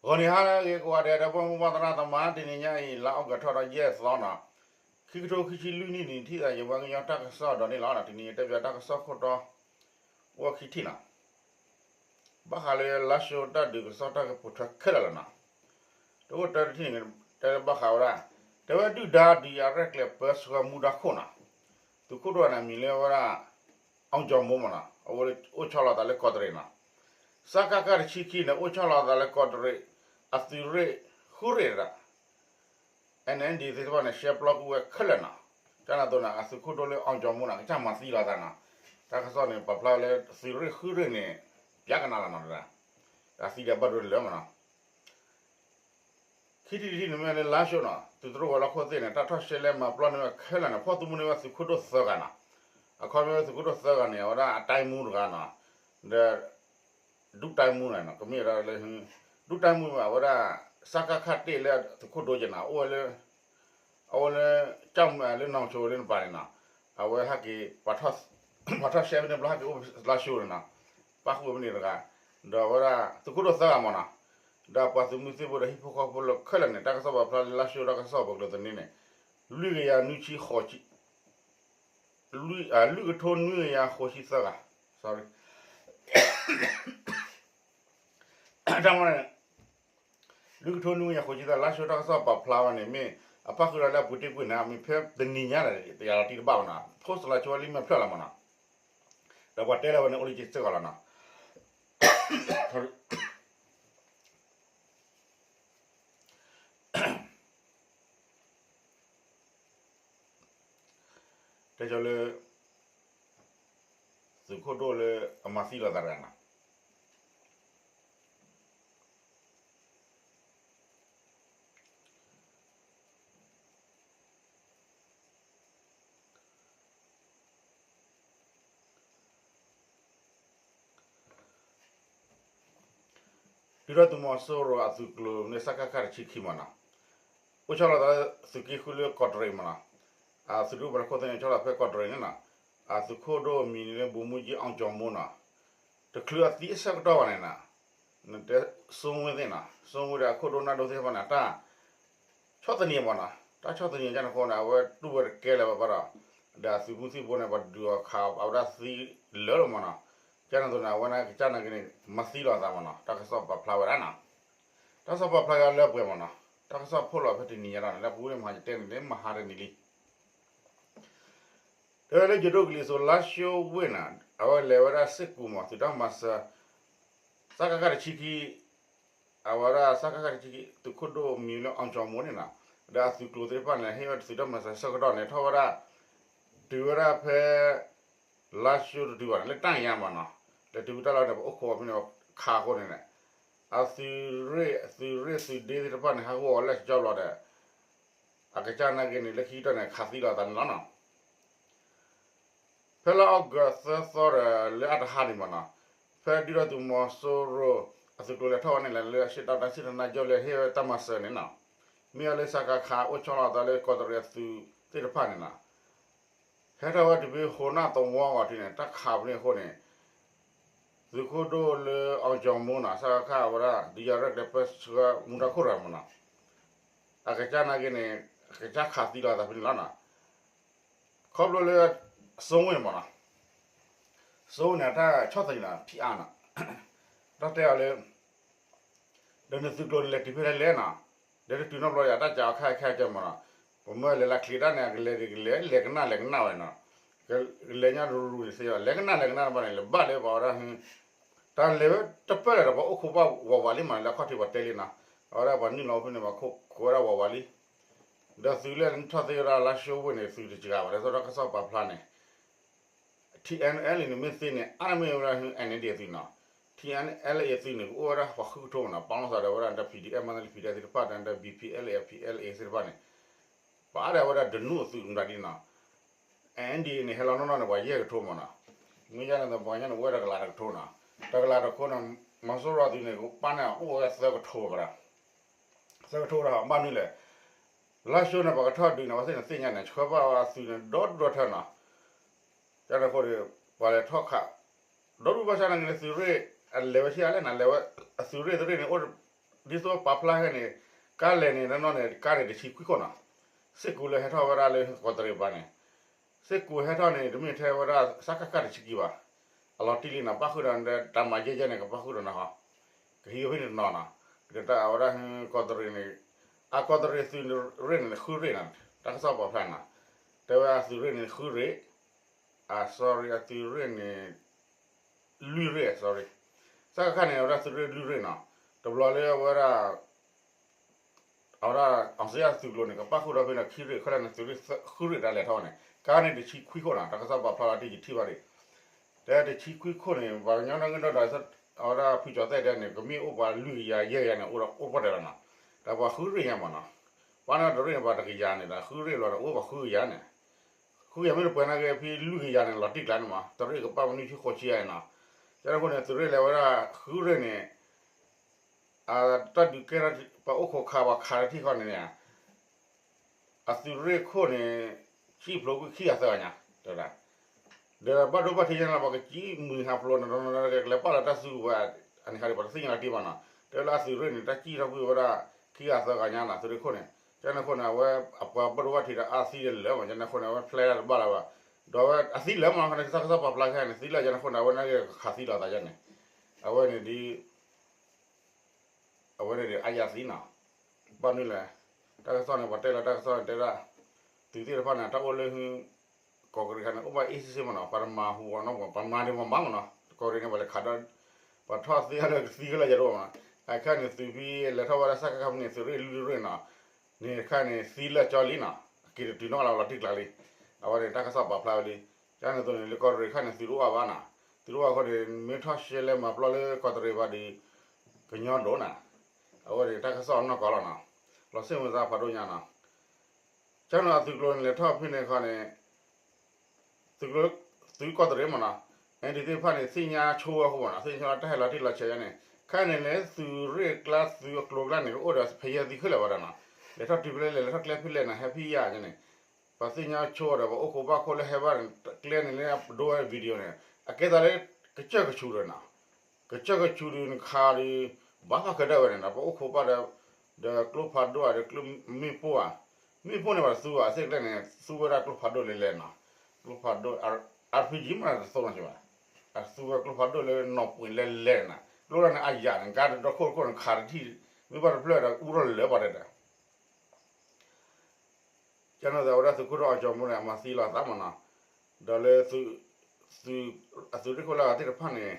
ဂီၤနံၤဟါလၢအဂ့ၤကိးဂၤဒဲး ဒီပုၢ်ဝဲၢ်မုၢ်သရၣ်သမါ တနံၤညါအံၤ လါအီကူးထီၣ်ဒီးယဲၢ်သီနီၤ, ခံကထိခံဆံလွံၢ်နံၣ်န့ၣ် ထံၣ်သးယဝဲကညီတၢ်ကစီၣ်ဒီးန့ၣ်လီၤ. တနံၤညါတဲပၠးတၢ်ကစီၣ်ခိၣ်တီ အိၣ်ခံထံၣ်နီၤ, ဘၣ်ဃးလၢလါၡိတၢ်ဒုးကစီၣ်တၢ်ကပိာ်ထွဲခဲလၢာ်လီၤနီၤ. တအိၣ်တၢ်တထံၣ်န့ၣ် တဲဘၣ်ဃးဝဲဒၣ် တဲဝဲဒုၣ်ဒါဒုးယၤရဲၣ်ကျဲၤပၢဆှၢမူဒါခိၣ်နီၤ, သုးခိၣ်ဒိၣ်န့ၣ် မံၤလၢဝဲဒၣ် အောင်ကျော်မိုးမးနီၤ, အဝဲအိၣ်ဆီလီၤသးလၢကီးတရံးနီၤ, စကခ တဆံခံန့ၣ် အိၣ်ဆီလီၤသးလၢကီးတရံး အသုးရ့ၣ်ဃုရ့ၣ်တဂၤ NND သ့ၣ်တဖၣ်န့ၣ် ရှဲပျီကွံာ်ဝဲခဲလၢာ်နီၤ, ကန့ၣ်အသိးန့ၣ် အသုးခိၣ်ဒိၣ်လၢ အောင်ကျော်မိုးန့ၣ် အကစၢ်မၤသံလီၤသးနီၤ, တၢ်ကစီၣ်န့ၣ် ပာ်ဖျါလၢသုးရ့ၣ်ဃုရ့ၣ်န့ၣ် ပျးကနၣ်လီၤနီၤ, အသံဒီးဘၣ်ဒိတလၢမးနီၤ. ခံထံၣ်တထံၣ်န့ၣ်မ့ၢ်လၢလါၡိနီၤ, သုးတရိၣ်ဝဲၤလီၢ်ခိၣ်သ့ၣ်န့ၣ် တၢ်ထီၣ်ရှဲလဲမၤပျီန့ၢ်ဝဲခဲလၢာ်န့ၣ် ဖီၣ်သုးမုၢ်န့ၢ်ဝဲသုးခိၣ်ဒိၣ်သၢဂၤနီၤ, အခီပညီသုးခိၣ်ဒိၣ်သၢဂၤန့ၣ် အဝဲဒၣ်အတၢ်မူတဂၤနီၤ, ဒီး ဒုတၢ်မူန့ၣ်နီၤ, ကမ့ၢ်ဝဲဒၣ်လၢ ဒုတၢ်မူဘၣ် အဝဲဒၣ် စကခ တ့ၢ်လၢသုးခိၣ်ဒိၣ်က့နီၤ, အိၣ်ဝဲလၢ အဝဲလၢ ကၠီၣ်မဲလၢနီၢ်ဆိလၢနပၤန့ၣ်နီၤ, အဝဲဟဲက့ၤ ပှၤထီၣ်ရှဲဖဲန့ၣ်ဘျီ ဟဲက့ၤအိၣ်လါၡိန့ၣ်နီၤ, ပၣ်ဃုာ်ဝဲဖဲန့ၣ်တဂၤ, ဒီးအဝဲဒၣ်သုးခိၣ်ဒိၣ်သၢဂၤမးနီၤ, ဒီးပှၤသုးမုၢ်သံၣ်ဘိဒီးဟံၣ်ဖိဃီဖိလၢခဲလၢာ်န့ၣ် တၢ်ကစီၣ်ပာ်ဖျါလၢလါၡိတၢ်ကစီၣ်ပှၤကျိၤသန့န့ၣ် လွံၢ်ကယၤနွံဆံဃိးဆံ လွံၢ်ကထိနွံကယၤဃိးဆံသၢဂၤ, sorry, တၢ်မၤန့ၣ် လွံၢ်ကထိနွံကယၤဃိးဆံသၢ လါၡိတၢ်ကစီၣ်ပာ်ဖျါဝဲန့ၣ် မ့ၢ်အပၣ်ဃုာ်ဒီးလၢအပူၤတ့ၢ်ကွံာ်န့ၣ် မ့ၢ်ဖဲတနံၤညါန့ၣ် တယၤလီၤတံၢ်တဘၣ်ဘၣ်နီၤ, post လီၤဆိဝဲလံမ့ၢ်ဖျၢၣ်လီၤမးနီၤ, ဒီးပှၤတဲလၢဝဲန့ၣ် အိၣ်လၢက့စ့ၢ်ကီးလီၤနီၤ. တဲကၠီလၢ သုးခိၣ်ဒိၣ်လၢအမၤသံလီၤသးတဂၤနီၤ. ဒုၣ်ဒါသုးမီၤစိရိၤအသုးကျိၤန့ၣ် စကခ တဆံခံမးနီၤ, အိၣ်ဆီလီၤသးသုးက့ဃုလၢကီးတရံးမးနီၤ, အသုးဒူပှၤလၢခိၣ်သ့ၣ်န့ၣ် ဆီလီၤဖဲကီးတရံးန့ၣ်နီၤ, အသုးခိၣ်ဒိၣ်မံၤန့ၣ်လၢ ဗိုလ်မှူးကြီး အောင်ကျော်မိုးနီၤ, တချုးအသံအဆၢကတီၢ်ဘၣ်န့ၣ်နီၤ, နတဲစိဝ့သ့ၣ်နီၤ, စိဝ့ဒီးအခိၣ်ဒိၣ်နၢ်ဒိၣ်သ့ၣ်တဖၣ်န့ၣ် တၢ် ဆီၣ်သနံးမးနီၤ, တၢ်ဆီၣ်သနံးကန့ၣ်အဃိန့ၣ် အဝဲတူၢ်ဝဲတကဲလၢၤဘၣ်ဘၣ်ဒီး, ဒီးအသုးမုၢ်သံၣ်ဘိန့ၣ် ပှၤဒုးအီၤခးအဝဲဒၣ်သံလၢာ်လီၤမးနီၤ, ကန့ၣ်အသိးန့ၣ် အဝဲန့ၣ်ကစၢ်နာ်က့န့ၣ် မၤသံလီၤသးမးနီၤ, တၢ်ကစီၣ်ပာ်ဖျါဝဲဒၣ်နီၤ, တၢ်ကစီၣ်ပာ်ဖျါကလၢပှဲၤမးနီၤ, တၢ်ကစီၣ်ဖိးလီၤဖဲတနံၤညါဒီးန့ၣ် လၢပူၤန့ၣ်မၤယတဲန့ၣ် မၤဟါတနံၤလံ တဲဝဲလၢယိၤဒိၣ်ကလံၤစိး လါၡိဝ့ၢ်န့ၣ် အဝဲလဲၤဝဲဒၣ်စ့ၢ်ကီးမး သုးတၢ်မၤစၢၤ စကခ တဆံခံ အဝဲဒၣ် စကခ တဆံခံ သုးခိၣ်ဒိၣ်မံၤလၢ အောင်ကျော်မိုးန့ၣ်နီၤ, ဒီးအသုးကျိၤသ့ၣ်တဖၣ်န့ၣ် ဟ့ၣ်ဝဲသုးတၢ်မၤစၢၤဆၢကတီၢ်န့ၣ် ထီၣ်ဝဲဒၣ် တုၤဝဲဒၣ်ဖဲ လါၡိတတုၤဘၣ်န့ၣ် လၢတၢ်ညါမးနီၤ, လဲၤတုၤဝဲတၢ်လီၢ်န့ၣ် ပအိၣ်ခိးဖဲန့ၣ်ခးအဃိန့ၣ်န့ၣ်, အသုးရ့ၣ် အသုးရ့ၣ်သုးဒ့သ့ၣ်တဖၣ်န့ၣ် ဟးဂီၤအီၤလၢကၠီဘျီဒီး အကစၢ်နာ်က့န့ၣ် လၢခံကတၢၢ်န့ၣ် ခးသံလီၤသးန့ၣ်လီၤနီၤ. ဖဲလါအီကူးသၢသီဒီး လၢအတဟါန့ၣ်မးနီၤ, ဖဲဒုၣ်ဒါသုးမီၤစိရိၤ အသုးကျိၤလဲၤထီၣ်ဝဲန့ၣ် လၢအရှေ့တောင်တိုင်းစစ်ဌာနချုပ်လၢဟ့ၣ်ဝဲတၢ်မၤစၢၤန့ၣ်နီၤ, မ့ၢ်အီၤလၢ စကခ အိၣ်ဆီလီၤသးလၢကီးတရံးအသုးသ့ၣ်တဖၣ်န့ၣ်နီၤ, ဟဲထီၣ်ဝဲတုၤဖဲဃိးနၣ်သဝီဂီၤထံးန့ၣ် တၢ်ခးပူၤန့ၣ်အဃိန့ၣ် သုးခိၣ်ဒိၣ်လၢ အောင်ကျော်မိုးနီၤ စကခ အဝဲဒၣ် ဒုးယၤရဲၣ်ကျဲၤပၢဆှၢမူဒါခိၣ်တဂၤမးနီၤ, အကစၢ်နာ်က့န့ၣ် အကစၢ်ခးသံလီၤသးဖဲန့ၣ်လီၤနီၤ. ခီဖျိလၢ စိဝ့ၢ်မးနီၤ, စိဝ့ၢ်န့ၣ် အတၢ်ဆီၣ်သနံးနီၤ ဖံးအါနီၤ, တၢ်တဲအီၤလၢ ဒီးနသုးကျိၤန့ၣ် လဲၤတုၤဖဲလဲၣ်လဲၣ်နီၤ, ဒီးတတုၤနီတဘျီဒီး တၢ်ကးအီၤခဲခဲကဲမးနီၤ, ပမ့ၢ်လဲၤလၢချံးတၢ်န့ၣ် ကလဲၤကလဲၤ လဲၤကနၣ်လဲၤကနၣ်ဝဲနီၤ, ကလဲၤညါရူရူန့ၣ်သ့, လဲၤကနၣ်လဲၤကနၣ်တဘျီန့ၣ် လဲၤဘၣ်လၢပှၤဝဲဒၣ် တၢ်လဲၤဝဲတပၢၢ်လၢၤဒီး ပှၤအိၣ်ခိးဘၣ်ဝးဝးလံမးနီၤ, လၢအခီၣ်ထံးပှၤတဲလံနီၤ, အဝဲဒၣ်ပှၤနုာ်လီၤအိၣ်ဖဲန့ၣ် ပှၤခိးဝဲဒၣ်ဝးဝးလံ, ဒီးသုးလၢနထီၣ်သ့ဝဲဒၣ်လါၡိဝ့ၢ်န့ၣ် သုးတစှၤဘၣ် လၢတၢ်ကစီၣ်ပာ်ဖျါန့ၣ် TNLA န့ၣ် မ့ၢ်သ့န့ၣ် အါတမ့ၢ်ဝဲဒၣ် NLD အသုးနီၤ, TNLA အသုးန့ၣ် ကအိၣ်ဝဲဒၣ်ပှၤဃုကထိမးနီၤ, ပာ်လီၤသးဒီးဝဲဒၣ် PDF မၤသလံ PDF သ့ၣ်တဖၣ်ဒီး BPLA PLA သ့ၣ်တဖၣ်န့ၣ်, ပာ်အါဒၣ်ဝဲဒၣ်ဒနူၣ်အသုးမတၤဒ်နီၤ, NLD န့ၣ် ဟဲလီၤနီၢ်နီၢ်န့ၣ် ပှၤယဲၢ်ကထိမးနီၤ, မ့ၢ်ယါန့ၣ်ဒီး ပှၤကညီန့ၣ် အိၣ်ဝဲဒၣ်တကလးတကထိနီၤ, တကလးတကထိန့ၣ် မီၤစိရိၤအသုးန့ၣ် ကပာ်န့ၢ်အိၣ်ဝဲသၢကထိဘၣ်ဒီး သၢကထိဒီး ဘၣ်မနုၤလဲၣ်, လါၡိန့ၣ် ပှၤကထီၣ်ဒုးန့ၣ် အဝဲသ့ၣ်န့ၣ်သ့ၣ်ညါန့ၣ် ဆှၢဘၣ်ဝဲအသုးန့ၣ် ဒီဒူၣ်ဒီထၢနီၤ, ကန့ၣ်အဃိဒီး ပှၤလဲၤထီၣ်ခး ဒီဒူၣ်ဘၣ်ဆၣ်နာ်က့န့ၣ် သုးရ့ၣ် အလဲၤဝဲဆံးအါလဲၣ်နီၤ, လဲၤဝဲ အသုးရ့ၣ်တရ့ၣ်န့ၣ် အိၣ် ဒ်သိးပာ်ဖျါခဲန့ၣ်, ကါလဲၢ်န့ၣ် တနီၤန့ၣ် ကါန့ၣ်တဆံခွံခိၣ်နီၤ, စ့ၢ်ကီးလၢဟဲထီၣ်ဝဲဒၣ်လၢကီးတရံးဘၣ်န့ၣ်, စ့ၢ်ကီးဟဲထီၣ်န့ၣ် တမ့ၢ်ထဲဝဲဒၣ် စကခ တဆံခံဘၣ်, အလီၤတံၢ်လံနီၤ, ပၣ်ဃုာ်ဒီးတၢ်မၤယဲၢ်ယဲၢ်န့ၣ် ကပၣ်ဃုာ်ဒီးနီၤဟီ, ကဟံးဝဲဖဲန့ၣ်တနီၤနီၤ, ကတၢၢ်ဝဲဒၣ်ကီးတရံးန့ၣ်, အကီးတရံးသုးရ့ၣ်န့ၣ် ဃုရ့ၣ်နီၤ, တၢ်ကစီၣ်ပာ်ဖျါနီၤ, တဲဝဲအသုးရ့ၣ်န့ၣ် ဃုရ့ၣ်, အ sorry အသုးရ့ၣ်န့ၣ် လွံၢ်ရ့ၣ် sorry, စကခ န့ၣ် အဝဲဒၣ်သုးရ့ၣ်လွံၢ်ရ့ၣ်နီၤ, တဘျီလၢအဝဲဒၣ် အဝဲဒၣ် အောင်ဇေယျ သုးကျိၤန့ၣ် ကပၣ်ဃုာ်ဒီးဖဲန့ၣ် ခံရ့ၣ် ခဲလၢာ်န့ၣ် သုးရ့ၣ်ဃုရ့ၣ်တၢ်လဲၤထီၣ်န့ၣ် ကါန့ၣ်တဆံခွံခိၣ်နီၤ, တၢ်ကစီၣ်ပာ်ဖျါလီၤတံၢ်ယထံၣ်ဘၣ်ဒံး, တဲတဆံခွံခိၣ်န့ၣ် ပှၤကညီနီၣ်ဂံၢ်ဒီဒီး အဝဲဒၣ်ဖုကၠီၤသဲၣ်တဲန့ၣ် ကမ့ၢ်အိၣ်ပှၤလွံၢ်ကယၤယဲၢ်ကယၤန့ၣ် အိၣ်ဒီးအိၣ်ပှဲၤတဲာ်လီၤနီၤ, ဒီးပှၤဃုရ့ၣ်ညါမးနီၤ, ပှၤန့ၣ်တရ့ၣ်န့ၣ် ပှၤတကယၤန့ၣ်ဒီး ဃုရ့ၣ်လီၤဒီးအိၣ်ပှၤဃုကယၤန့ၣ်, ဃုကယၤမ့ၢ်တပှဲၤနာ်က့ ဖဲလွံၢ်ကယၤန့ၣ် လီၤတံၢ်ကျါန့ၣ်မး တရ့ၣ်ကပၣ်မနုၤဆံဃိးဆံယဲၢ်နီၤ, ကန့ၣ်အဃိန့ၣ် သုးရ့ၣ်လဲၤဝဲဒၣ်ဃုရ့ၣ်န့ၣ် အတၢ်ဒုးကဲထီၣ်ပှၤအိၣ်ခိးခးပှၤခးတထံၣ်ဃီန့ၣ်န့ၣ်, အသုးရ့ၣ်ခိၣ်န့ၣ် စံၣ်ဖျိကွံာ်ခံဂၤသၢဂၤညါ, တဲဝဲဒၣ်, ဒီးဘၣ်ဒိဘၣ်ထံးယဲၢ်န့ၣ် ပှၤကစံၣ်မုၢ်ဟးဖျိးန့ၣ် တနီၤနီၤကလဲၤပာ်လီၤတၢ်စုကဝဲၤ, အန့ၣ်ခါဒံး ပှၤတသ့ၣ်ညါလီၤတံၢ်ဘၣ်နီၤ, တဲလၢအသုးရ့ၣ်န့ၣ် တၢ်စံၣ်ထီၣ်ကွံာ်ဝဲဒၣ် ခံဂၤသၢဂၤညါနီၤ သုးရ့ၣ်ခိၣ်န့ၣ်, ကန့ၣ်အဃိန့ၣ် အဝဲအပှၤဘၣ်ဒိဘၣ်ထံးဒီးအသံလၢာ်မး ကန့ၣ်အဃိန့ၣ် အဝဲဖျဲးတၢ်တဘၣ်လၢၤဘၣ်, ဒီးအဝဲအသံလၢာ်မး ခါန့ၣ် တၢ်ကစီၣ်ပာ်ဖျါခဲန့ၣ် သံလၢာ် ကန့ၣ်အဃိန့ၣ် အဝဲန့ၣ်ကခးသံလီၤသးယဲၢ်န့ၣ်, အဝဲန့ၣ်ဒ် အဝဲန့ၣ်ဒီးအယၤသံနီၤ, ဘၣ်မနုၤလဲၣ်, တၢ်ကစီၣ်န့ၣ် ပှၤတဲလီၤတၢ်ကစီၣ်န့ၣ် တဲဒၣ်, သုးသ့ၣ်တဖၣ်န့ၣ် တၢ်အိၣ်လၢ ကီးကရံးခါန့ၣ် အိၣ်ဘၣ်အ့ၣ်စ့ၣ်စ့ၣ်မးနီၤ, ပှၤတမၤဟူးဂီၤနီတဘျီ ပှၤမၤဒံးမၤမးမးနီၤ, ကီးကရံးန့ၣ် ပှၤလဲၤခးဒီး ပှၤထီၣ်သ့အါလၢကသံခဲလၢာ်ယၤတအိၣ်မးနီၤ, အခါန့ၣ် သုးဖဲလဲၤထီၣ်ဝဲဒၣ်စကခ ဖဲန့ၣ် သုးရ့ၣ်လွံၢ်ရ့ၣ်နီၤ, န့ၣ်အခါန့ၣ် သံလၢာ်ကၠီလံနီၤ, အက့ၤတတုၤနီၣ်လၢလီၤတံၢ်ကျါလံ, အဝဲန့ၣ်တၢ်ကစီၣ်ပာ်ဖျါဝဲလံ, ကန့ၣ်အသိးန့ၣ် လၢကီးကရံးခါန့ၣ် သုးတအိၣ်ဘၣ်နီၤ, သုးတအိၣ်အဃိန့ၣ် မ့ၢ်ထီၣ်ရှဲလဲမၤပျီလၢကီးတရံးဘၣ်ဒီး ကညီဒိၣ်နီၤ, အဝဲန့ၣ်တၢ်ကစီၣ်နီၢ်ကီၢ်လီၤနီၤ, လီၤစ့ၣ်မုာ်သးဖးဒိၣ်ညါနီၤ, ကန့ၣ်အသုးကျိၤန့ၣ် လဲၤထီၣ်ဖဲန့ၣ်ခီန့ၣ် သုးကီးတရံးမးနီၤ, အဲဒ်သ့ၣ်တဖၣ်န့ၣ် သ့ၣ်ညါဆိဝဲအဃိမးနီၤ, သ့ၣ်ညါဆိလၢတၢ်ဟဲလီၤတံၢ်လီၤဆဲးယဲၢ်န့ၣ်, ခဲအံၤန့ၣ်လၢသုးရ့ၣ်ကျါသုးအကျိၤကျါန့ၣ် ကအိၣ်ဒီးဖဲယဲၢ်သံခဲလၢာ်ဝဲဒၣ်နီၤ, လဲၤထီၣ်တုၤဖဲလဲၣ် လဲၤထီၣ်ကျဲဖဲလဲၣ်နီၤ ဟဲဖဲယဲၢ်န့ၣ်, ပှၤသ့ၣ်ညါဆိဒီး ပှၤအိၣ်ခိးဘၣ်ခိၣ်လၢဟဲဘၣ်ကျဲန့ၣ်လၢအဒိဝဲ video န့ၣ် အကဲသးလၢ ကစၢၢ်ကဆူၣ်ဒီးနီၤ, ကစၢၢ်ကဆူၣ်ဒီးနခးဒီး ဘၣ်ဖးကဲဒၣ်ဝဲန့ၣ်နီၤ, ပှၤအိၣ်ခိးဘၣ်ဒီး ဒီးကျိဖးဒိၣ်ဧါ ဒီးကျိမ့ၣ်ပိၢ်ဧါ, မ့ၣ်ပိၢ်န့ၣ် ပှၤတသူဘၣ် အသ့ၣ်ကျဲန့ၣ် သူဝဲဒၣ်ကျိဖးဒိၣ်လဲၤလဲၤနီၤ, ကျိဖးဒိၣ် RPG မးတသိးနီၤဘၣ်, အသူဝဲကျိဖးဒိၣ်လၢနီၢ်ပှ့ၤလဲၤလဲၤနီၤ, ကျိဒၣ်န့ၣ်အယၤန့ၣ် ကါတဒီခိၣ်တခိၣ်န့ၣ် ခးတထံၣ် မ့ၢ်ဘၣ်တဖျၢၣ်ဒီး အူထီၣ်လၢာ်ပှၤတဲဒၣ် ကန့ၣ်အဝဲဒၣ်သုးခိၣ်ဒိၣ်အီၤကၠီၤမူန့ၣ် အမၤသံလီၤအသးမးနီၤ, ဒီးလၢ အသုးရ့ၣ်ခိၣ်လၢအဂၤသ့ၣ်တဖၣ်န့ၣ်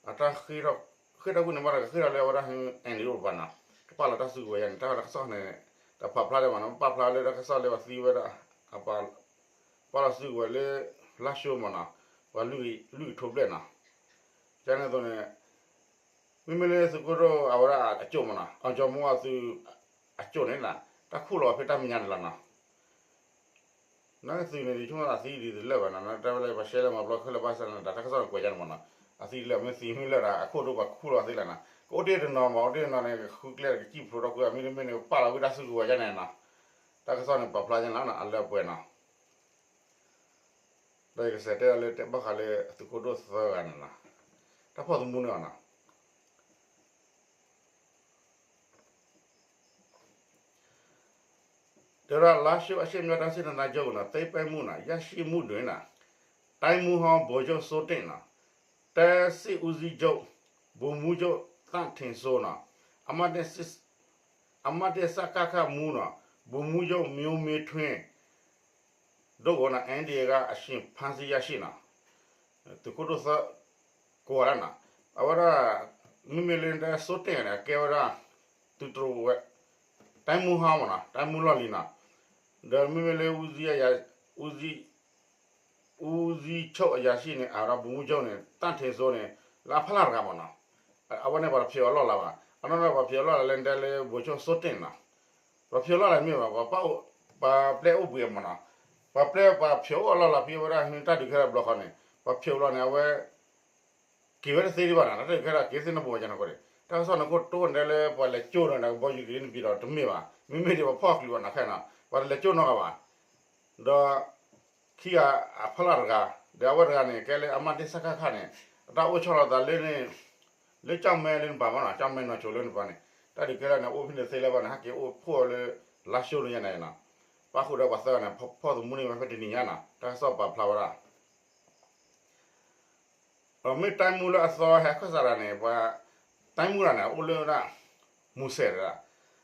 အတၢ်ဃ့ၢ်ထီၣ်ကွံာ်န့ၣ် ဘၣ်တၢ်ကဃ့ၢ်ထီၣ်လၢအဝဲဒၣ် အဲၣ်ဒံးအိၣ်တပၤနီၤ, ကပာ်လီၤတၢ်စုကဝဲၤယဲၢ်န့ၣ် တၢ်လီၢ်တၢ်ကစီၣ်န့ၣ် တပာ်ဖျါလၢၤမးနီၤ, ပာ်ဖျါလၢတၢ်ကစီၣ်လၢပှၤသံဝဲဒၣ် အပာ် ပာ်လီၤစုကဝဲၤလၢ လါၡိမးနီၤ, ပှၤလွံၢ်ကထိဘျဲၣ်နီၤ, ကန့ၣ်အသိးန့ၣ် မ့မ့ၢ်လၢသုးခိၣ်ဒိၣ်အဝဲဒၣ်အကၠိၣ်မးနီၤ, အီၤကၠီၤမူအသုးအကၠိၣ်န့ၣ်နီၤ, တၢ်ခူၣ်လီၤဖဲတၢ်မဲာ်ညါန့ၣ်လီၤနီၤ, နသုးန့ၣ် ယဆိကမိၣ်အသံဒ်တလၢာ်ဘၣ်နီၤ, တၢ်ဝဲလၢပှၤရှဲလၢမၤပျီခဲလၢာ်ဘၣ်ဆၣ်န့ၣ် တၢ်ကစီၣ်န့ၣ်ကွဲးယါန့ၣ်မးနီၤ, အသံတလၢာ် မ့ၢ်သံမ့ၢ်လၢာ်ဒီး အခိၣ်ဒိၣ်ပှၤခူၣ်လီၤသ့လၢၤနီၤ, ကအိၣ်တ့ၢ်တနီၤမး အိၣ်တ့ၢ်တနီၤန့ၣ် ဃုကျဲကစံၣ်ဖျိးထီၣ်ကွံာ် မ့တမ့ၢ်န့ၣ် ပာ်လီၤဝံၤတၢ်စုကဝဲၤယါန့ၣ်နီၤ, တၢ်ကစီၣ်န့ၣ်ပာ်ဖျါယါန့ၣ်လီၤနီၤ အလၢအပှဲၤနီၤ ဒီးယကစးတဲဒၣ်လၢတဲဘၣ်ဃးလၢအသုးခိၣ်ဒိၣ်သၢဂၤန့ၣ်လီၤ, တၢ်ဖီၣ်သမူန့ၣ်လီၤနီၤ, တဲဝဲဒၣ် လားရှိုးအရှေ့မြောက်တိုင်းစစ်ဌာနချုပ်နီၤ သိမ်းပိုက်မှုနီၤ ရရှိမှုတွင်နီၤ တိုင်းမှူးဟောင်း ဗိုလ်ချုပ်စိုးတင့်နီၤ တိုင်းစစ်ဦးစီးချုပ် ဗိုလ်မှူးချုပ် သန့်ထင်စိုးနီၤ အမှတ်တစ်စစ် အမှတ်တစ် စကခ မှူးနီၤ ဗိုလ်မှူးချုပ် မျိုးမင်းထွန်း ဒိၣ်ဂီၤနီၤ အင်းဒီးဂါ အရှင်ဖမ်းဆီးရရှိနီၤ သုးခိၣ်ဒိၣ်သၢ ကိးဂၤလၢနီၤ အဝဲဒၣ် မ့မ့ၢ်လၢ စိုးတင့် န့ၣ် အကဲဝဲဒၣ် သုးတရူးဝဲ တိုင်းမှူးဟောင်းမးနီၤ တိုင်းမှူးလီၢ်လံၤနီၤ ဒီးမ့မ့ၢ်လၢ ဦးစီးချုပ်အရာရှိန့ၣ် အဝဲဒၣ် ဗိုလ်မှူးချုပ်န့ၣ် သန့်ထင်စိုးန့ၣ် လၢအဖီလာ်တဂၤမးနီၤ အဝဲန့ၣ်ပှၤတဖျဲးအီၤလီၢ်လၤဘၣ် အနီၢ်နီၢ်ပှၤဖျဲးအီၤလီၢ်လၤလၢတဲလၢ ဗိုလ်ချုပ်စိုးတင့်နီၤ ပှၤဖျဲးအီၤလီၢ်လၤမ့ၢ်ဘၣ် ပှၤဖျဲးအိၣ်ဘှံးမးနီၤ ပှၤဖျဲးပှၤဖျဲးအိၣ်အလီၢ်လၤဖဲဝဲဒၣ် တၢ်ဒုးကဲထီၣ်တဘျီဃီန့ၣ် ပှၤဖျဲးအိၣ်လီၢ်န့ၣ် အဝဲ က့ၤဝဲတသ့ဒံးဘၣ်နီၤ တၢ်ဒုးကဲထီၣ်က့ၤသ့ၣ်နီၣ်ပူၤဝဲကန့ၣ်အဃိန့ၣ် တၢ်ကစီၣ်န့ၣ်ကအိၣ်တိၢ်န့ၣ်လၢပှၤလဲၤကၠိၣ်နီၤ ကဘီယူၤက့ၤန့ၣ်ပံၤဒီးတမ့ၢ်ဘၣ် မ့မ့ၢ်ဒ်ပှၤဖီၣ်ချုးဘၣ်နီၤခဲနီၤ ပှၤတလဲၤကၠိၣ်နီတဂၤဘၣ် ဒီး ခံဂၤအဖီလာ်တဂၤ ဒီးအဝဲတဂၤန့ၣ် ကဲလၢအမှတ်တစ် စကခ န့ၣ် အတၢ်အိၣ်ဆီလီၤသးလၢန့ၣ် လၢကၠီၣ်မဲလၢနပၤမးနီၤ ကၠီၣ်မဲနီၢ်ဆိးလၢနပၤန့ၣ် တၢ်ဒုးကဲထီၣ်န့ၣ် အိၣ်ဖဲန့ၣ်သ့လၢဘၣ်န့ၣ် ဟဲက့ၤအိၣ်ဖှိၣ်လၢ လါၡိန့ၣ်ယဲန့ၣ်နီၤ. ပၣ်ဃုာ်ဒီးပှၤသၢဂၤန့ၣ် ဖီၣ်သမူန့ၢ်ဝဲဖဲတနံၤညါနီၤ တၢ်ကစီၣ်ပာ်ဖျါဝဲဒၣ် ဒီးမ့ၢ်တိုင်းမှူးလၢအသီဟဲခၢၣ်စးတၢ်န့ၣ် ပှၤ တိုင်းမှူးတၢ်န့ၣ် အိၣ်လၢဒၣ် မူစဲးတဒၣ်,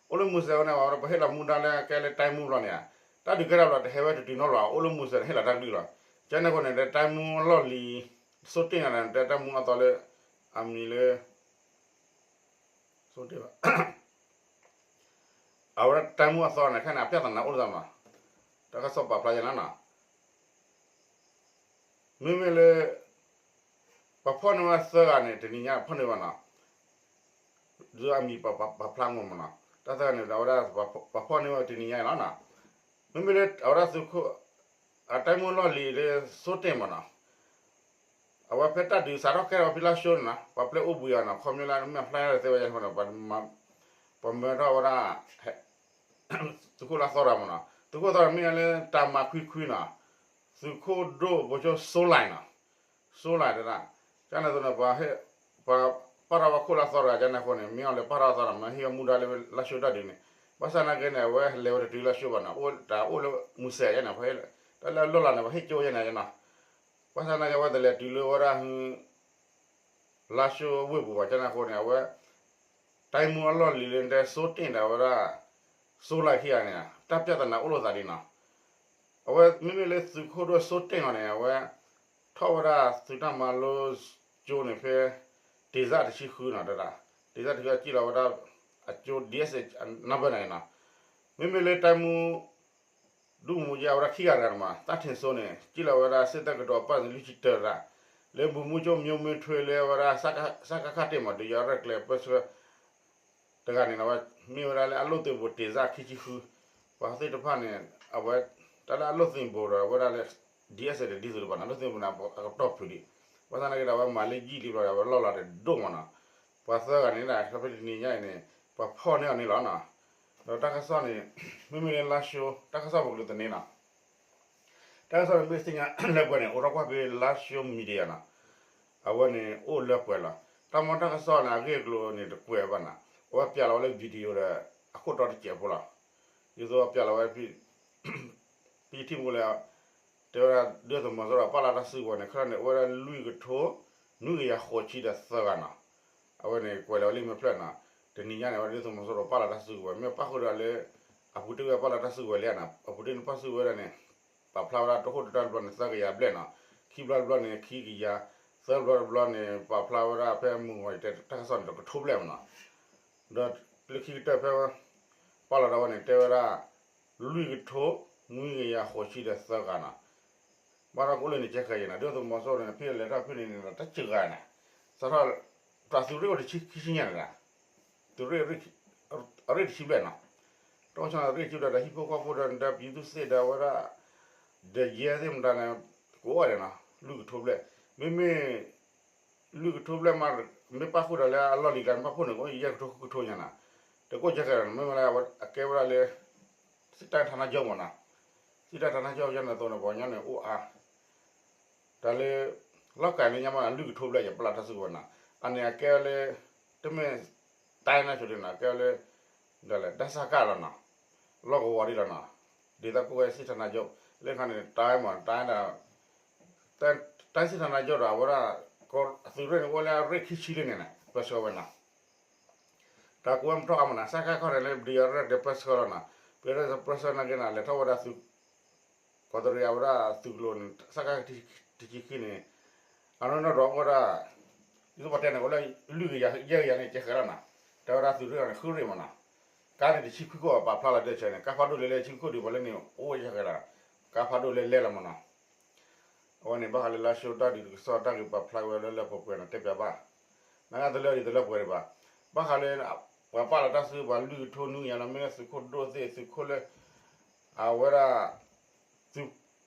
အိၣ်လၢမူစဲးဝဲန့ၣ် ပှၤဟ့ၣ်လီၤမူဒါလၢကဲလၢတိုင်းမှူးဘျီန့ၣ်, တၢ်ဒုးကဲထီၣ်ဘျီတဟဲဝဲတတုၤနီတဘျီ အိၣ်လၢမူစဲးန့ၣ် ဟ့ၣ်လီၤတၢ်ကလုၢ်လီၤ. ကန့ၣ်အဃိန့ၣ် တိုင်းမှူးအလီၢ်လံၤ စိုးတင့်န့ၣ် တဲတိုင်းမှူးအသီလၢ အမံၤလၢ စိုးတင့် အဝဲဒၣ်တိုင်းမှူးအသီန့ၣ် ခဲန့ၣ် အပြဿနာအိၣ်လၢသးမး, တၢ်ကစီၣ်ပာ်ဖျါယဲလီၤနီၤ. မ့မ့ၢ်လၢ ပှၤဖီၣ်န့ၢ်ဝဲသၢဂၤန့ၣ် တနံၤညါဖီၣ်န့ၢ်ဝဲနီၤ, ဒ်အမံၤပာ်ဖျါမ့ၢ်နီၤ, တၢ်သၢဂၤန့ၣ် အဝဲဒၣ်ပှၤဖီၣ်န့ၢ်ဝဲတနံၤညါအံၤလီၤနီၤ. မ့မ့ၢ်လၢအဝဲဒၣ်သုးခိၣ် အတိုင်းမှူးလီၢ်လံၤလၢ စိုးတင့်မ့ၢ်နီၤ, အဝဲဖဲတၢ်ဒုးစးထီၣ်ကဲထီၣ်ဖဲလါၡိန့ၣ်နီၤ ပှၤပျဲအိၣ်ဘှံးအီၤနီၤ ခီဖျိလၢမ့ၢ်အဖျါညါဒီးသ့ဝဲယဲန့ၣ် ပှၤမၢထီၣ်ဝဲဒၣ် သုးခိၣ်လၢအသီတဂၤမ့ၢ်နီၤ, သုးခိၣ်သီတဂၤမ့ၢ်လၢတၢ်မၤခွံခွံနီၤ, သုးခိၣ်ဒိၣ်ဗိုလ်ချုပ် စိုးနိုင်နီၤ, စိုးနိုင်တဒၣ်, ကန့ၣ်အသိးန့ၣ် ပှၤ ပှၤပာ်ထီၣ်ဝဲခိၣ်လၢအသီတဂၤကန့ၣ်အဃိန့ၣ် မ့ၢ်အီၤလဲၤပာ်ထီၣ်အသီတဂၤ မ့ၢ်ဟ့ၣ်အမူဒါလၢလါၡိတၢ်ဒုးန့ၣ်, ဘၣ်ဆၣ်သနာ်က့န့ၣ် အဝဲလဲၤဝဲတတုၤလါၡိဘၣ်နီၤ အိၣ်တၢ်အိၣ်လၢမူစဲးယဲန့ၣ် တၢ်လၢအလီၢ်လၤန့ၣ် ပှၤဟ့ၣ်ကၠိယဲန့ၣ်နီၤ, ဘၣ်ဆၣ်သနာ်က့အဝဲတလဲၤတုၤလၢဝဲဒၣ် လါၡိဝ့ၢ်ပူၤဘၣ် ကန့ၣ်အဃိန့ၣ် အဝဲ တိုင်းမှူးအလီၢ်လံၤလၢတဲ စိုးတင့် ဒီးဝဲဒၣ် စိုးနိုင်ခံဂၤန့ၣ် တၢ်ပြဿနာအိၣ်လိာ်သးဒ်နီၤ, အဝဲမ့မ့ၢ်လၢသုးခိၣ်ဒိၣ် စိုးတင့် အီၤန့ၣ် အဝဲ ထီၣ်ဝဲဒၣ်သုးတၢ်မၤလိကၠိန့ၣ်ဖဲ ဒေသတဆံဃုနီၤ တဒၣ်, ဒေသတဆံဃု ကံၣ်လီၤဝဲဒၣ် အကၠိ ဒီအက်စ် နံပါတ်န့ၣ်နီၤ, မ့မ့ၢ်လၢတိုင်းမှူး ဒုးမူယါဝဲဒၣ်ခံဂၤတဂၤမး သန်းထင်စိုးန့ၣ် ကံၣ်လီၤဝဲဒၣ် စစ်တပ်ကတော် အပတ်စဉ်လွံၢ်ဆံတၢတဒၣ်, လၢဗိုလ်မှူးချုပ် မျိုးမင်းထွေး လၢဝဲဒၣ် စကခ တ့ၢ်မး ဒုးယၤရဲၣ်ကျဲၤပၢဆှၢ တဂၤန့ၣ် အဝဲမ့ၢ်ဝဲဒၣ်လၢအလိၣ်သ့ၣ်ဘိး ဒေသခံဆံဃု, ပှၤသ့ၣ်တဖၣ်န့ၣ် အဝဲ တၢ်လၢအလိၣ်သ့ၣ်ဘိးဒီး အဝဲဒၣ်လၢ ဒီအက်စ် ဒ်သိးတဖၣ်န့ၣ် အလိၣ်သ့ၣ်ဘိးန့ၣ် အကတီၢ်ဖုးလံ, ဘၣ်ဆၣ်သနာ်က့ဒီး အဝဲမၤလၢယံာ်လံဘျီဒီး အဝဲလီၢ်လၤတဒိၣ်မးနီၤ, ပှၤသၢဂၤန့ၣ်ဒၣ် ခီဖျိတနံၤညါအံၤန့ၣ် ပှၤဖီၣ်န့ၢ်အီၤန့ၣ်လီၤနီၤ, ဒီးတၢ်ကစီၣ်န့ၣ် မ့မ့ၢ်လၢလါၡိ တၢ်ကစီၣ်ပကလူးသန့နီၤ တၢ်ကစီၣ်န့ၣ် မ့ၢ်သ့ၣ်ညါလၢပှဲၤန့ၣ် အိးထီၣ်ကွၢ်ဖဲ လါၡိ media နီၤ, အဝဲန့ၣ်အိၣ်လၢပှဲၤလီၤ. တၢ်မ့ၢ်တၢ်ကစီၣ်န့ၣ် အဂ့ၢ်အကျိၤန့ၣ် တကွဲးဘၣ်နီၤ, အဝဲပျးလီၤဝဲလၢ video ဒီး အခိၣ်တီတစဲးဖိလီၤ. ဒ်သိးပျးလီၤဝဲ ဖဲယထံၣ်မူလၢ တဲဝဲဒၣ် ဒုၣ်ဒါသုးမီၤစိရိၤပာ်လီၤတၢ်စုကဝဲၤန့ၣ် ခဲလၢာ်န့ၣ် အိၣ်ဝဲဒၣ်လွံၢ်ကထိ နွံကယၤဃိးဆံဒီးသၢဂၤနီၤ, အဝဲန့ၣ်ကွဲးလီၤဝဲလၢမ့ၢ်ဖျၢၣ်နီၤ, တနံၤညါန့ၣ် အဝဲဒၣ်ဒုၣ်ဒါသုးမီၤစိရိၤပာ်လီၤတၢ်စုကဝဲၤ မ့ၢ်ပၣ်ဃုာ်ဒီးလၢ အပူၤတ့ၢ်ဝဲပာ်လီၤတၢ်စုကဝဲၤလံနီၤ, အပူၤတ့ၢ်န့ၣ်ပာ်စုကဝဲၤဒၣ်န့ၣ် ပာ်ဖျါဝဲဒၣ်တခိၣ်တတၢၢ်တဘျီန့ၣ် သၢကယၤဘျဲၣ်နီၤ, ခံဘျီတဘျီန့ၣ် ခံကယၤ, သၢဘျီတဘျီန့ၣ် ပာ်ဖျါဝဲဒၣ်ဖဲမုၢ်ဂီၤအံၤတဲတၢ်ကစီၣ်န့ၣ် တကထိဘျဲၣ်မးနီၤ, ဒီးလၢခံကတၢၢ်ဖဲ ပာ်လီၤဒၣ်ဝဲန့ၣ် တဲဝဲဒၣ် လွံၢ်ကထိ နွံကယၤဃိးဆံဒီးသၢဂၤနီၤ, ဘၣ်ဒီးကအိၣ်လၢန့ၣ်ကဲဃဲၤယဲနီၤ, ဒုၣ်ဒါသုးမီၤစိရိၤန့ၣ် ဖဲလဲၤထီၣ်ဖဲန့ၣ်န့ၣ်ဒီး တၢ်စှၤဂၤန့ၣ်, စးထီၣ် ပှၤသုးရ့ၣ်အိၣ်တဆံခံဆံညါန့ၣ်ဒီး သုးရ့ၣ် အရ့ၣ်တဆံဘျဲၣ်နီၤ, တၢ်အိၣ်ဆၣ်န့ၣ် ရ့ၣ်တဆံဘျဲၣ်ဒီး ဟံၣ်ဖိဃီဖိဒီး ဒီးပြည်သူ့စစ်ဒီးဝဲဒၣ် ဒီးယဲသ့ၣ်မတၤန့ၣ် ကအိၣ်ဝဲဒၣ်နီၤ, လွံၢ်ကထိဘျဲၣ်, မ့မ့ၢ် လွံၢ်ကထိဘျဲၣ်မး မ့ၢ်ပၣ်ဃုာ်ဒီးလၢအလီၢ်လံၤကျါန့ၣ် ပၣ်ဖှိၣ်န့ၣ် ကအိၣ်ယဲၢ်ကထိဃုကထိညါနီၤ, တကိၣ်ကဲဃဲၤဒီး မ့ၢ်ဝဲလၢအကဲဝဲဒၣ်လၢ စစ်တပ်ဌာနချုပ်မးနီၤ, စစ်တပ်ဌာနချုပ်ယဲန့ၣ်အသိးန့ၣ် ပှၤကညီန့ၣ်အိၣ်အါ တၢ်လၢ လီၢ်ကၤလၢညါမးနီၤ လွံၢ်ကထိဘျဲၣ်ယပာ်လီၤတၢ်စုကဝဲၤနီၤ, အန့ၣ်အကဲဝဲလၢ တမ့ၢ် တိုင်း နီၤဆိဒ်နီၤ ကဲဝဲလၢ ဒ်လဲၣ် ဒၣ်စၢ်ကၢ်လီၤနီၤ, လီၢ်ကဝီၤဒ်လီၤနီၤ, ဒေသကွဲ စစ်ဌာနချုပ် လၢခါန့ၣ် တိုင်း မး တိုင်း တိုင်း စစ်ဌာနချုပ် ဒီးအဝဲဒၣ် သုးရ့ၣ်န့ၣ် အိၣ်လၢအရ့ၣ်ခံဆံလံန့ၣ် ပၢဆှၢဝဲနီၤ တၢ်ကူဝဲမ့ၢ်ထီၣ်အါမးနီၤ စကခ န့ၣ်လၢ ပဒံအရ့ၣ်ဒီးပၢဆှၢလီၤနီၤ, ပဒံအရ့ၣ်ဒီးပၢဆှၢနာ်က့န့ၣ် လဲၤထီၣ်ဝဲဒၣ်သုး ကီးတရံးအဝဲဒၣ်သုးကျိၤန့ၣ် စကခ တဆံခံန့ၣ် အနီၢ်နီၢ်ဒီးအိၣ်ဝဲဒၣ် ဒ်သိးပတဲန့ၣ် အိၣ်လၢလွံၢ်ကယၤယဲၢ်ကယၤန့ၣ် ကဲဃဲၤလီၤနီၤ, တဲဝဲဒၣ်သုးရ့ၣ်န့ၣ် ဃုရ့ၣ်မးနီၤ, ကါန့ၣ်တဆံခွံခိၣ်အပာ်ဖျါလီၤတဲဆၢန့ၣ် ကါဖးဒိၣ်လၢလၢဆံခွံခိၣ်ဒံးပှၤလၢန့ၣ် အိၣ်ဝဲယဲၢ်ဃဲၤလီၤ, ကါဖးဒိၣ်လၢလဲလီၤမးနီၤ အဝဲန့ၣ် ဘၣ်ဃးလၢလါၡိတၢ်ဒုးတကစီၣ်တၢ်ဂ့ၢ်ပာ်ဖျါဝဲလၢလၢပှဲၤပှဲၤန့ၣ် တဲပၠးဘၣ်, နသ့ၣ်ညါလၢဒ်သိးလၢပှဲၤဒံးဘၣ်, ဘၣ်ဃးလၢ ပှၤပာ်လီၤတၢ်စုကဝဲၤလွံၢ်ကထိနွံကယၤလီၤ မ့ၢ်လၢသုးခိၣ်ဒိၣ်သ့ၣ် သုးခိၣ်လၢ အဝဲဒၣ်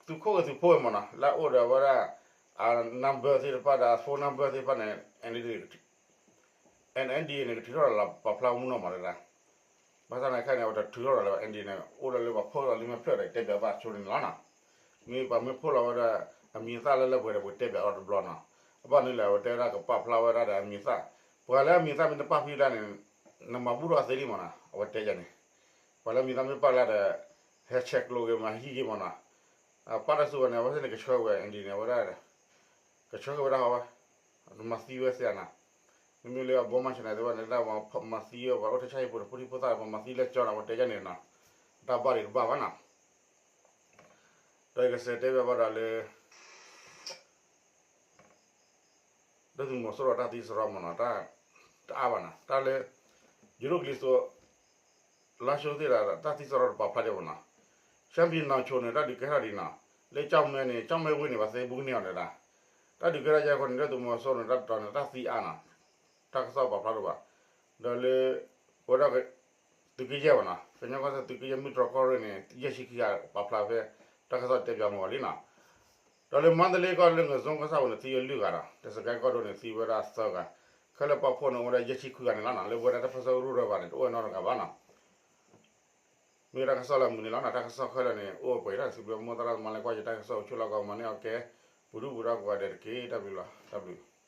သုးခိၣ်ဂ့ၤသုးဖိဂ့ၤမးနီၤ လၢအအိၣ်ဒီးအဝဲဒၣ် အ number သ့ၣ်တဖၣ်ဒီး phone number သ့ၣ်တဖၣ်န့ၣ် NLD န့ၣ် ကထုးထီၣ်ဒီးပာ်ဖျါမူနီၢ်မးတဒၣ်, ဘၣ်ဆၣ်သနာ်က့န့ၣ် အဝဲတထုးထီၣ်ဒီးလၢ NLD န့ၣ် အိၣ်ဒီးလၢပှၤဖီၣ်လီၤလံမ့ၢ်ဖျၢၣ်ဒီး တဲပၠးဘၣ်ဆိန့ၣ်လီၤနီၤ, မ့ၢ်ပှၤမ့ၢ်ဖီၣ်လီၤဝဲဒၣ် အမံၤအသၣ်လၢလၢပှဲၤဒီး ပကတဲပၠးအီၤတဘျီနီၤ, အဘၣ်နုၤလဲၣ် အဝဲတဲဝဲဒၣ်ကပာ်ဖျါဝဲဒၣ်ဒီးအမံၤအသၣ်, ပှၤလၢအမံၤအသၣ်မ့ၢ်တပာ်ဖျါဒၣ်န့ၣ် နမၤဘူၣ်ထီၣ်အသ့လံမ့ၢ်နီၤ အဝဲတဲယၤန့ၣ်, ပှၤလၢမံၤသၣ်မ့ၢ်ပာ်လၢဒီး ဟဲဆဲးကျိးက့ၤမၤဟံးက့ၤမ့ၢ်နီၤ, ပာ်တၢ်စုဝဲန့ၣ် အဝဲသ့ၣ်န့ၣ် ကဆှၢဝဲ N D န့ၣ် အဝဲဒၣ် ကဆှၢက့ၤဝဲဒၣ်ဟီဝဲ, မၤသံဝဲသ့ဧါနီၤ, မ့မ့ၢ်လၢအဘိမါဆဲးန့ၣ် တဲဝဲန့ၣ် ဒၣ်မၤသံဝဲပှၤအိၣ်ထဲဆၣ်ဟံၣ်ပူၤန့ၣ် ဖိဒံဖိသၣ် ပှၤမၤသံလၢကၠီနီၤ အဝဲတဲယၤန့ၣ်နီၤ, တၢ်ဘၣ်ဒံးတဘၣ်ဘၣ်နီၤ ဒီးယကစံးတဲဘၣ်ဘၣ်ဒီးလၢ ဒုၣ်ဒါသုးမီၤစိရိၤတၢ်သံစရီမ့ၢ်နီၤ, တအါဘၣ်နီၤ, တၢ်လၢ ယိၤဒိၣ်ကလံၤစိး လါၡိသ့ၣ်ဒီး တၢ်သံစရီတပာ်ဖျါဒံးဘၣ်နီၤ, ရှမ်းပြည်နောင်ချိုန့ၣ် တၢ်ဒုးကဲထီၣ်ဒံးနီၤ, လၢကၠီၣ်မဲန့ၣ် ကၠီၣ်မဲဝ့ၢ်န့ၣ် ပှၤသ့ဘူးကန့ၢ်အီၤဒၣ်, တၢ်ဒုးကဲထီၣ်ယဲၢ်ခီန့ၣ် ဒုၣ်ဒါသုးမီၤစိရိၤန့ၣ် တၢ်တတီၤန့ၣ် တၢ်သံအါနီၤ, တၢ်ကစီၣ်ပာ်ဖျါဒိၣ်ဘၣ်, ဒီးလၢ ပဝဲဒၣ် သုးက့ယဲၢ်ဘၣ်နီၤ, ကညီကီၢ်စဲၣ်သုးက့ယဲၢ် မုၢ်တြီၢ်ကီၢ်ရ့ၣ်န့ၣ် ယဲၢ်ဆံခံဂၤပာ်ဖျါဖဲ တၢ်ကစီၣ်တဲပၠးမီၤလံနီၤ, ဒီးလၢမါတလ့ကီၢ်လၢငၢၣ်စိကီၢ်ဆၣ်ပူၤန့ၣ် သံဝဲလွံၢ်ဂၤဒီး တစကဲကီၢ်ဒိၣ်န့ၣ် သံဝဲဒၣ်သၢဂၤ, ခဲလၢာ်ပာ်ဖှိၣ်န့ၣ် အိၣ်ဝဲဒၣ်ယဲၢ်ဆံခွံဂၤန့ၣ်လီၤနီၤ, လၢပဝဲဒၣ်တၢ်ပၢဆှၢကရူၢ်ရဲၣ်ဘၣ်န့ၣ် တအိၣ်ဝဲနီတဂၤဘၣ်နီၤ, မ့ၢ်တၢ်ကစီၣ်လၢအမုာ်န့ၣ်လီၤနီၤ, တၢ်ကစီၣ်ခဲလၢာ်န့ၣ် အိၣ်ပှဲၤတၢ်စံးဘျုးမိၢ်သရၣ်သမါလၢကွၢ်ယတၢ်ကစီၣ်အိၣ်ဆူၣ်လီၢ်ကီးမၤန့ၢ်အီၣ်ကဲ ပူၤဒူပူၤဒီးကိးဂၤဒဲးတက့ၢ်, တၢ်ဘျုးလီၤ, တၢ်ဘျုး